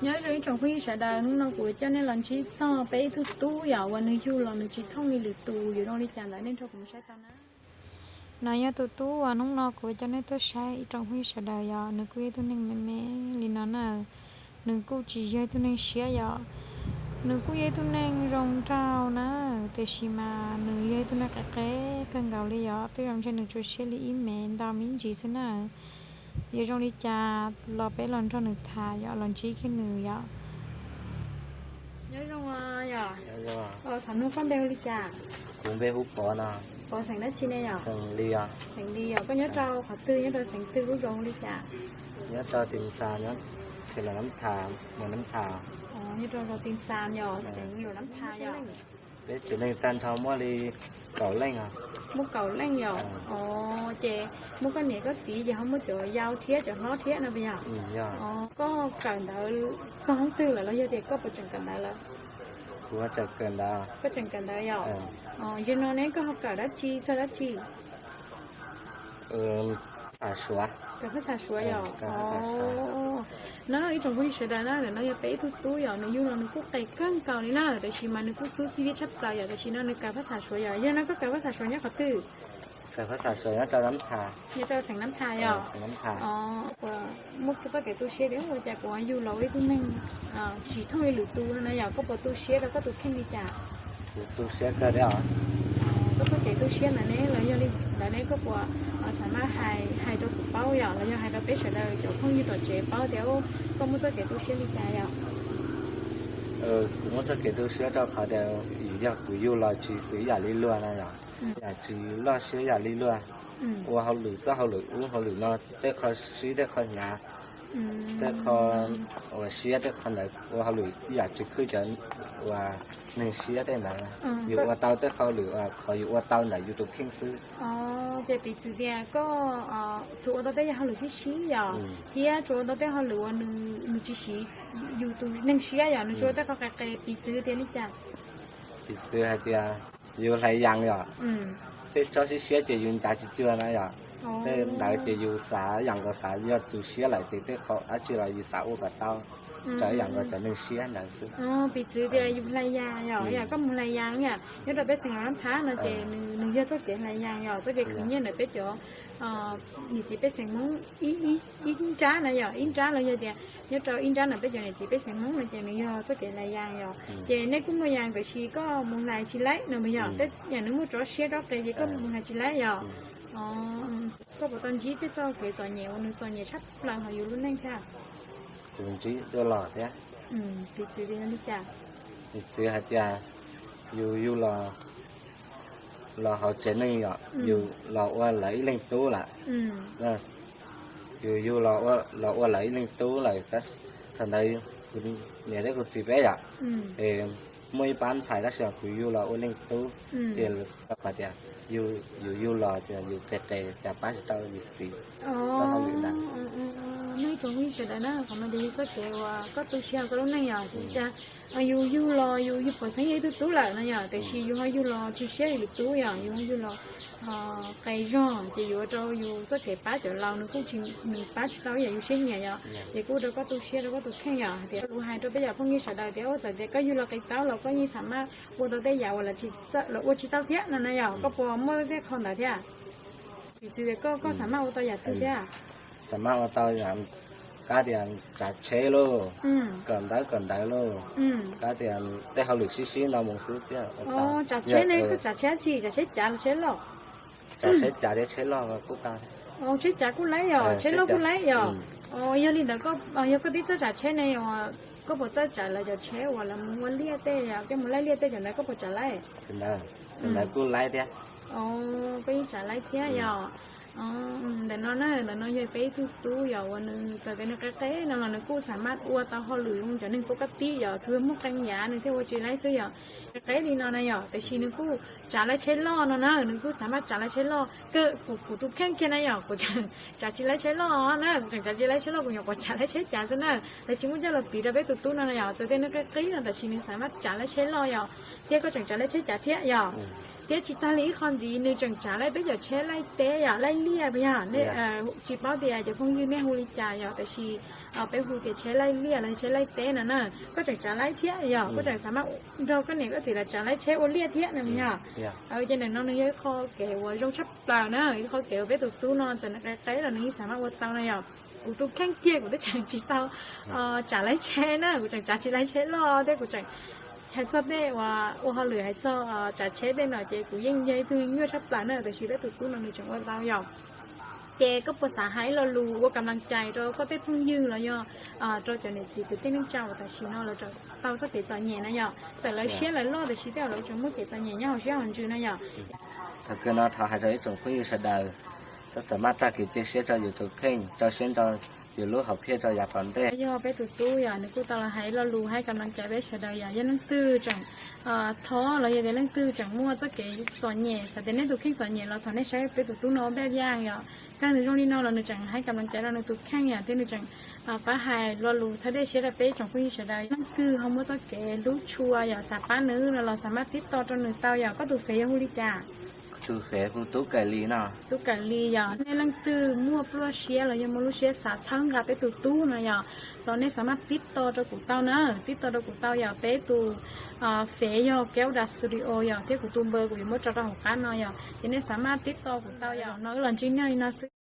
Nyob zoo ib tsoom phooj ywg sawv daws, hnub no kuv coj nej los ntsib txog peb ib tug tub yom, uas nws yug los nws tsis thooj li lwm tus, yuav zoo li cas ntawd nej nrog kuv mus saib tau na. No yog tus tub uas hnub no kuv coj nej tuaj saib ib tsoom phooj ywg sawv daws yom, nws kuj yog ib tug neeg me me li no na. Nws kuj tsis yog ib tug neeg siab yom, nws kuj yog ib tug neeg zoo nraug na, tiam sis mas nws yog ib tug neeg qe qe kawg nkaus li yom, peb zoo ntshe nws tsuas siab li ib mev ntau me ntsis xwb na. Yuav zoo li cas los peb los nrog nws tham yom, los ntsib kiag nws yom. Nyob zoo yom. Thaum no koj npe hu li cas? Kuv npe hu Pov no. Pov xeem dab tsi ne yom? Xeem Lis os. Xeem Lis yom, koj nyob rau qhov twg, nyob rau xeem twg, lub zos hu li cas? Nyob rau Tis Xas, nyob Luam Nab Thas, Luam Nab Thas. Nyob rau zos Tis Xas yom, xeem Luam Nab Thas yom. Peb tsev neeg tag nrho muaj li kaum leej os. Muaj kaum leej yom? Ces muaj koj niam koj txiv ces ho muaj cov yau thiab cov hlob thiab no puas yog? Koj kawm ntawv txog hnub twg lawm los yog tias koj puas tseem kawm ntawv lawm? Kuv tseem kawm ntawv. Koj tseem kawm ntawv yom? Yog no ne koj ho kawm dab tsi txog dab tsi? Phaj xas Suav. Kawm phaj xas Suav yom? No ib tsoom phooj ywg sawv daws na, ntawm no yog peb ib tug tub yom, nws yug los nws kuj qe kawg nkaus li na, tiam sis mas nws kuj xub xib viab tshaj plaws yom, tiam sis no nws kawm phaj xas Suav yom. Yog no koj kawm phaj xas Suav nyob qhov twg? Kawm phaj xas Suav nyob rau Nab Thas. Nyob rau xeem Nab Thas yom? Xeem Nab Thas. Kuv muaj txoj kev tu siab tias ua cas kuv yuav los ua ib tug neeg tsis thooj li lwm tus no na yom, koj puas tu siab rau koj tus kheej li cas? Kuv tu siab kawg thiab os. Koj txoj kev tu siab ntawd ne los yog li ntawd ne koj puas xam maj hais hais rau kuv paub yom, los yog hais rau peb sawv daws cov phooj ywg tom tsev paub tias koj muaj txoj kev tu siab li cas yom? Kuv muaj txoj kev tu siab rau qhov tias yog kuv yug los tsis xws yam li luag no yom, yam tsis loj siab yam li luag, ua hauj lwm txoj hauj lwm ub hauj lwm no, tej qho sib tej qho hnyav, tej qho uas siab tej qho ntawd, ua hauj lwm yam tsis khwj cov uas neeg siab tej ntawd, yus ua tau tej hauj lwm uas qhov yus ua tau ntawm yus tus kheej xwb. Ces piv txwv tias koj tsuas ua tau tej yam hauj lwm sib sib yom, thiab tsuas ua tau tej hauj lwm uas nws tsis siv yus tus neeg siab yom, nws tsuas ua tej qho qe qe, piv txwv tias li cas? Piv txwv hais tias yus hlais yas yom, tej tsob siab siab ces yus ncav tsis txuag na yom, tej ntawd ces yus xav yam nkaus xav yog tus siab lawm ces tej qho dab tsi los yus xav ua kom tau raws yam nkaus cov neeg siab ntawd xwb. Piv txwv tias yus hlais yas yom, yam koj mus hlais yas yom, nyob rau peb xeem Los Nab Thas no ces nws yog txoj kev hlais yas yom, txoj kev khwv nyiaj ntawm peb cov niam txiv pej xeem Hmoob ib nrab na yom, ib nrab los yog tias nyob rau ib nrab ntawm peb cov niam txiv pej xeem Hmoob no ces nws yog txoj kev hlais yas yom. Ces nej kuj muaj yas tiam sis koj mus hlais tsis laib no mas yom, tej yam nws muaj tsob siab tsob qe ces koj mus hlais tsis laib yom. Koj puas tau ntsib tej txoj kev txom nyem uas nws txom nyem tshaj plaws hauv yus lub neej thiab? Kuv ntsib tuaj los thiab. Piv txwv tias yog li cas? Piv txwv hais tias yus yug los hauv tsev neeg yom, yus los ua lawv ib leeg tub lawm. Yus yug los ua lawv ib leeg tub lawm, thaum ntawd kuv niam thiab kuv txiv peb yom, es muaj ib pab ntxhais tab sis kuv yug los ua leej tub, ces tau qhov tias yus yug los ces yus qe qe cas pab tsis tau yus txiv txoj hauj lwm ntawd. Nej ib tsoom phooj ywg sawv daws na, qhov no ces yog txoj kev uas koj tu siab koj lub neej yom, cas yus yug los yus yug pom xeeb yog ib tug tub lawm no yom, tiam sis yus ho yug los tsis siab li lwm tub yom, yus ho yug los qe zog ces yuav ua rau yus txoj kev pab cov laus nws kuj tsis, nws pab tsis tau ib yam yus siab nyiam yom, ces kuj ua rau koj tu siab rau koj tus kheej yom. Hais tias lus hais rau peb cov phooj ywg sawv daws tias txawm tias koj yug los qe taub los koj yeej xam maj ua tau tej yam uas lawv ua tsis tau thiab no na yom, koj puas muaj tej qho ntawd thiab? Piv txwv tias koj, koj xam maj ua tau yam twg thiab? Xam maj ua tau yam, kab tias tsav tsheb lauj, kawm ntawv kawm ntawv lauj, kab tias tej hauj lwm sib sib no mus xwb thiab. Tsav tsheb ne, koj tsav tsheb dab tsi, tsav tsheb cav los tsheb loj? Tsav tsheb cav thiab tsheb loj kuj tau. Tsheb cav kuj laib yom, tsheb loj kuj laib yom. Yog li ntawd, yog koj twb txawj tsav tsheb ne, koj puas txawj tsav lawv cov tsheb uas lawv mus ua liaj tej, koj mus laij liaj tej cov ntawd koj puas tsav laib? Cov ntawd kuj laib thiab. Koj yeej tsav laib thiab yom. Ntawm no na, ntawm no yog peb ib tug tub yom, uas nws txawm tias nws qe qe no los nws kuj xam maj ua tau hauj lwm zoo cov neeg pub kab tib yom, tsuas yog muaj qee yam nws thiaj ua tsis laib xwb yom. Qe qe li no na yom, tiam sis nws kuj tsav laib tsheb loj no na, nws kuj xam maj tsav laib tsheb loj kawg. Kuv, kuv tus kheej kiag na yom, kuv tseem tsav tsis laib tsheb loj na, kuv tseem tsav tsis laib tsheb loj, kuv nyuam qhuav tsav laib tsheb cav xwb na. Tab sis muaj coj los piv rau peb tus tub no na yom, txawm tias nws qe qe no tab sis nws xam maj tsav laib tsheb loj yom, thiab koj tseem tsav laib tsheb cav thiab yom. Thiab tsis tag li ib qho ntxiv nws tseem tsav laib peb cov tsheb laij teb yom, laij liaj yom, tsis paub tias cov phooj ywg nej hu li cas yom, tab sis Peb hu tias tsheb laij liaj los tsheb laij teb no na, koj tseem tsav laib thiab yog koj tseem xav mas nrog koj niam koj txiv los tsav laib tsheb ua liaj thiab no yog. Ces ntawm no nws yog ib qho kev uas zoo tshaj plaws na, ib qho kev uas peb tus tub no txawm nws qe qe los nws yeej xav mas ua tau no yog. Kuv tus kheej kiag kuv twb tseem tsis tau tsav laib tsheb na, kuv tseem tsav tsis laib tsheb loj thiab kuv tseem hais txog tej uas ua hauj lwm hais txog tsav tsheb tej no ces kuv yeej yog ib tug nyuaj tshaj plaws na, tab sis peb tus tub no nws tseem ua tau yog. Ces koj puas xav hais lo lus ua kam las cais rau koj tej phooj ywg los yog rau cov niam txiv kwv tij neej tsa uas tam sim no lawv tau txoj kev txom nyem na yom, txawm lawv siab lawv loj tab sis tej zaum lawv tseem muaj kev txom nyem nyob hauv siab hauv ntsws na yom. Thaum kawg no thov hais rau ib tsoom phooj ywg sawv daws, txhob txawm maj tag kev cia siab rau yus tus kheej, rau siab nrog yus lub hom phiaj rau yav tom ntej. Yog peb tus tub yog nws kuj tau los hais lo lus hais kam las cais peb sawv daws yog, yog leej twg tseem thov los yog tias leej twg tseem muaj txoj kev txom nyem, xav tias nej tus kheej txom nyem los thov nej saib peb tus tub no ua npaj yaj yom. Kawg nws zoo li no los nws tseem hais kam las cais rau nws tus kheej yom, thiab nws tseem pab hais lo lus txhawb dej siab rau peb tsoom phooj ywg sawv daws. Leej twg ho muaj txoj kev hlub tshua yom, xav pab nws no los xav maj tib to rau nws tau yom. Koj tus fev yog hu li cas? Tus fev hu Tub Kawm Lis no. Tub Kawm Lis yom, nej leej twg muaj pluaj siab los yog muaj lub siab xav txhawb nqa peb tus tub no yom, los nej xav maj tib to rau kuv tau na, tib to rau kuv tau yom. Peb tus fev yog Kelda Studio yom, thiab kuv tus npawb kuv yuav muab tso rau hauv qab no yom, ces nej xav maj tib to kuv tau yom. No wb los ntsib nej li no xwb.